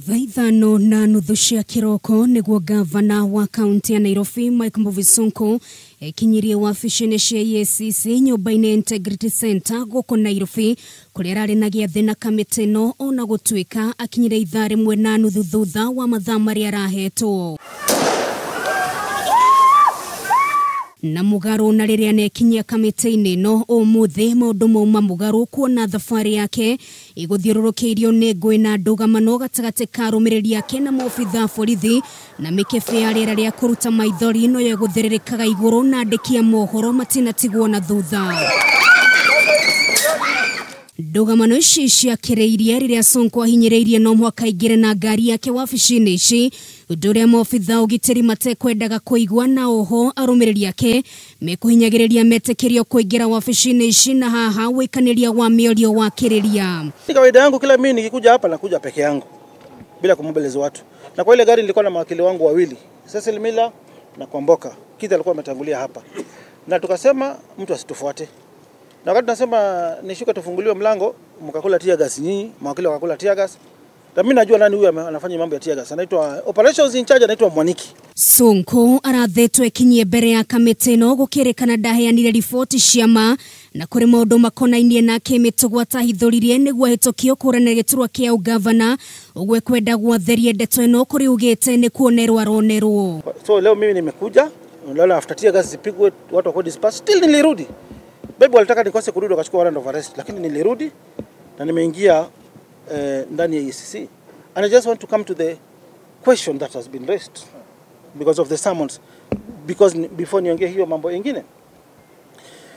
Thaa ithano na nuthu cia kiroko niguo gavana wa kaunti ya Nairobi Mike Mbuvi Sonko ekinyirie wabici-inĩ cia EACC nyũmba-inĩ Integrity Center gũkũ Nairobi kũrĩa ararĩ na gĩathĩ na kamĩtĩ ĩno ona gũtuĩka akinyire ithaa rĩmwe na nuthu thutha wa mathaa marĩa arahetwo. Na mũgarũ na rĩrĩa anekinyia kamĩtĩ-inĩ ĩno ũmũthĩ maũndũ mauma mũgarũ kuona thabarĩ yake ĩgũthiũrũrũkĩirio nĩ ngũĩ na ndũgamano gatagatĩ ka arũmĩrĩri ake na maobitha a borithi na mĩkebe ya rĩera rĩa kũruta maithori noyo ĩgũthĩrĩrĩkaga igũrũ na andĩki a mohoro matinatigwo na thutha. Ndũgamano ici ciakĩrĩirie rĩrĩa Sonko ahinyĩrĩirie no mũhaka aingĩre na ngari yake wabici-inĩ ici ũndũ ũrĩa maobitha ũgitĩri matekwendaga kũigua na oho arũmĩrĩri ake mekũhinyagĩrĩria metĩkĩrio kũingĩra wabici-inĩ ici na haha wĩkanĩria wa mĩorio wakĩrĩria. Ni kawaida yangu kila mimi nikikuja hapa nakuja peke yangu bila kumobilize watu. Na kwa ile gari nilikuwa na mawakili wangu wawili, Cecil Miller na Kwamboka. Kita alikuwa ametangulia hapa. Na tukasema mtu asitufuate. Na wakati tunasema nishuka tufunguliwe mlango, mkakula tear gas nyinyi, mawakili wakakula tear gas. Na mimi najua nani huyu anafanya mambo ya tear gas. Anaitwa operations in charge, anaitwa Mwaniki. Sonko arathetwo ekinyie mbere ya kamĩtĩ ĩno gũkĩrĩkana ndaheanire riboti cia ma na kũrĩ maũndũ makonainie nake mĩtũgwo atahithũririe nĩguo ahĩtũkio kũũrana gĩturwa kĩa ũgavana ũguo ekwenda gwatheria ndeto ĩno kũrĩ ugĩte nĩ kuonerwo aronerwo. So leo mimi nimekuja, unaona after tear gas zipigwe watu wako disperse, still nilirudi. Baby walitaka nikose kurudi wakachukua warrant of arrest, lakini nilirudi na nimeingia ndani ya EACC. And I just want to come to the question that has been raised because of the summons, because before niongee hiyo mambo mengine.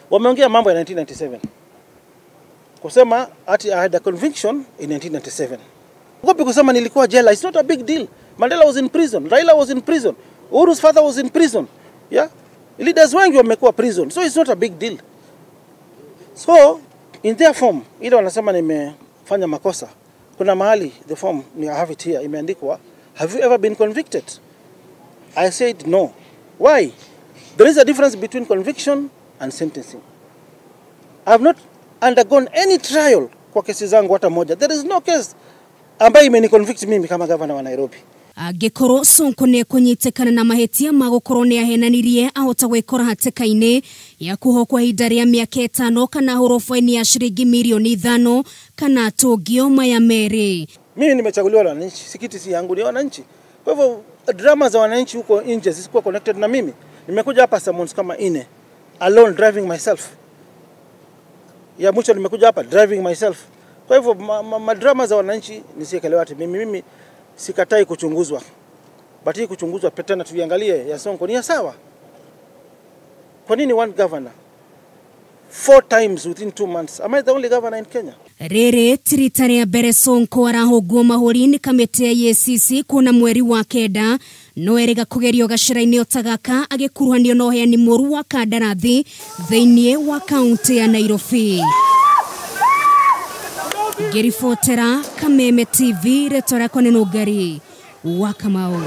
Wameongea mambo ya 1997. Kusema ati I had a conviction in 1997. Ngopi kusema nilikuwa jela, it's not a big deal. Mandela was in prison, Raila was in prison, Uhuru's father was in prison. Yeah? Leaders wengi wamekuwa prison, so it's not a big deal. So, in their form, ile wanasema nimefanya makosa. Kuna mahali, the form, I have it here, imeandikwa, have you ever been convicted? I said no. Why? There is a difference between conviction and sentencing. I have not undergone any trial kwa kesi zangu hata moja. There is no case ambayo imeniconvict mimi kama governor wa Nairobi. Angĩkorwo Sonko nĩekũnyitĩkana na mahĩtia ma gũkorwo nĩahenanirie ahota gwĩkora hatĩka-inĩ ya kuohwo kwa ihinda rĩa mĩaka ĩtano kana ahũrwo baini ya ciringi mirioni 5 kana atũngio maya merĩ. Mimi nimechaguliwa na wananchi, si kiti si yangu, ni wananchi. Kwa hivyo drama za wananchi huko nje zisikuwa connected na mimi. Nimekuja hapa summons kama 4 alone driving myself. Ya mwisho nimekuja hapa driving myself. Kwa hivyo madrama za wananchi nisiekelewa ati mimi sikatai kuchunguzwa. But hii kuchunguzwa tena tuiangalie ya Sonko ni sawa. Kwa nini one governor 4 times within 2 months? Am I the only governor in Kenya? Rĩrĩ ti rita rĩa mbere Sonko arahũngwo mahũri nĩ kamĩtĩ ya EACC kuona mweri wa 9 no erĩga kũgerio gacĩra-inĩ ota gaka agĩkuruhanio na ũheani mũru wa kandarathi thĩinĩ wa kaunti ya Nairobi. Ngĩribotera Kameme TV, rĩtwa rĩakwa nĩ Nũngari wa Kamau.